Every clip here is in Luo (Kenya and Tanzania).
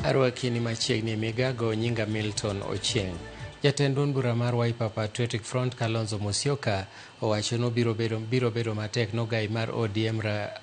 Arwaki ni machiegni e migago nyinga Milton Ochieng. Jatend duond bura mar Wiper Patriotic Front Kalonzo Musyoka owacho no biro bedo matek nogai mar ODM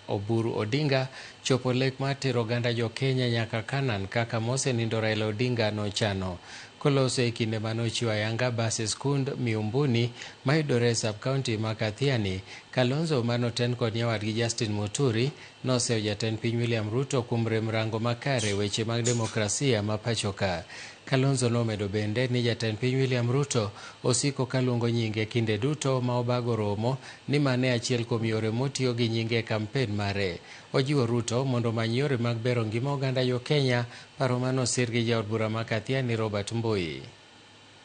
Oburu Odinga chopo lek mar tero oganda jo Kenya nyaka Canaan kaka mosenindo Raila Odinga nochano. Koloso e kinde mane ochiwo ayanga bas e skund Miumbuni mayudore e sub-county ma Kathiani, Kalonzo manoten kod nyawadgi Justin Muturi noseyo jatend piny William Ruto kuom rem rango makare weche mag demokrasia ma pachoka. Kalonzo nomedo bende ni jatend piny William Ruto osiko kaluongo nyinge kinde duto ma obago romo ni mane achiel kuom yore motiyo gi nyinge e kampen mare. Ojiwo Ruto mondo omany yore mag bero ngima oganda jo Kenya, paro manosir gi jaod bura ma Kathiani Robert Mbui.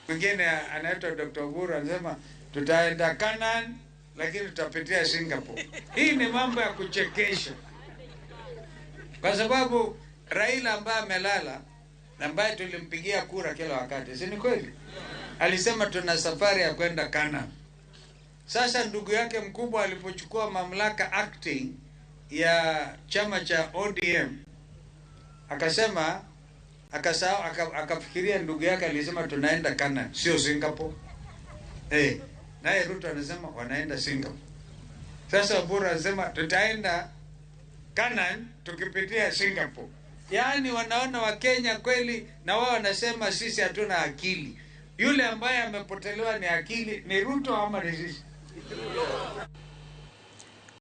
Mwingine anaitwa Dr. Oburu anasema tutaenda Canaan lakini tutapitia Singapore. Hii ni mambo ya kuchekesha, kwa sababu Raila ambaye amelala ambaye tulimpigia kura kila wakati, si ni kweli? Alisema tuna safari ya kwenda Canaan. Sasa ndugu yake mkubwa alipochukua mamlaka acting ya chama cha ODM akasema akasahau, akafikiria ndugu yake alisema tunaenda Canaan, sio Singapore. Naye Ruto anasema wanaenda Singapore. Sasa Oburu anasema tutaenda Canaan tukipitia Singapore. Yaani wanaona Wakenya kweli, na wao wanasema sisi hatuna akili. Yule ambaye amepotelewa ni akili ni Ruto ama ni sisi?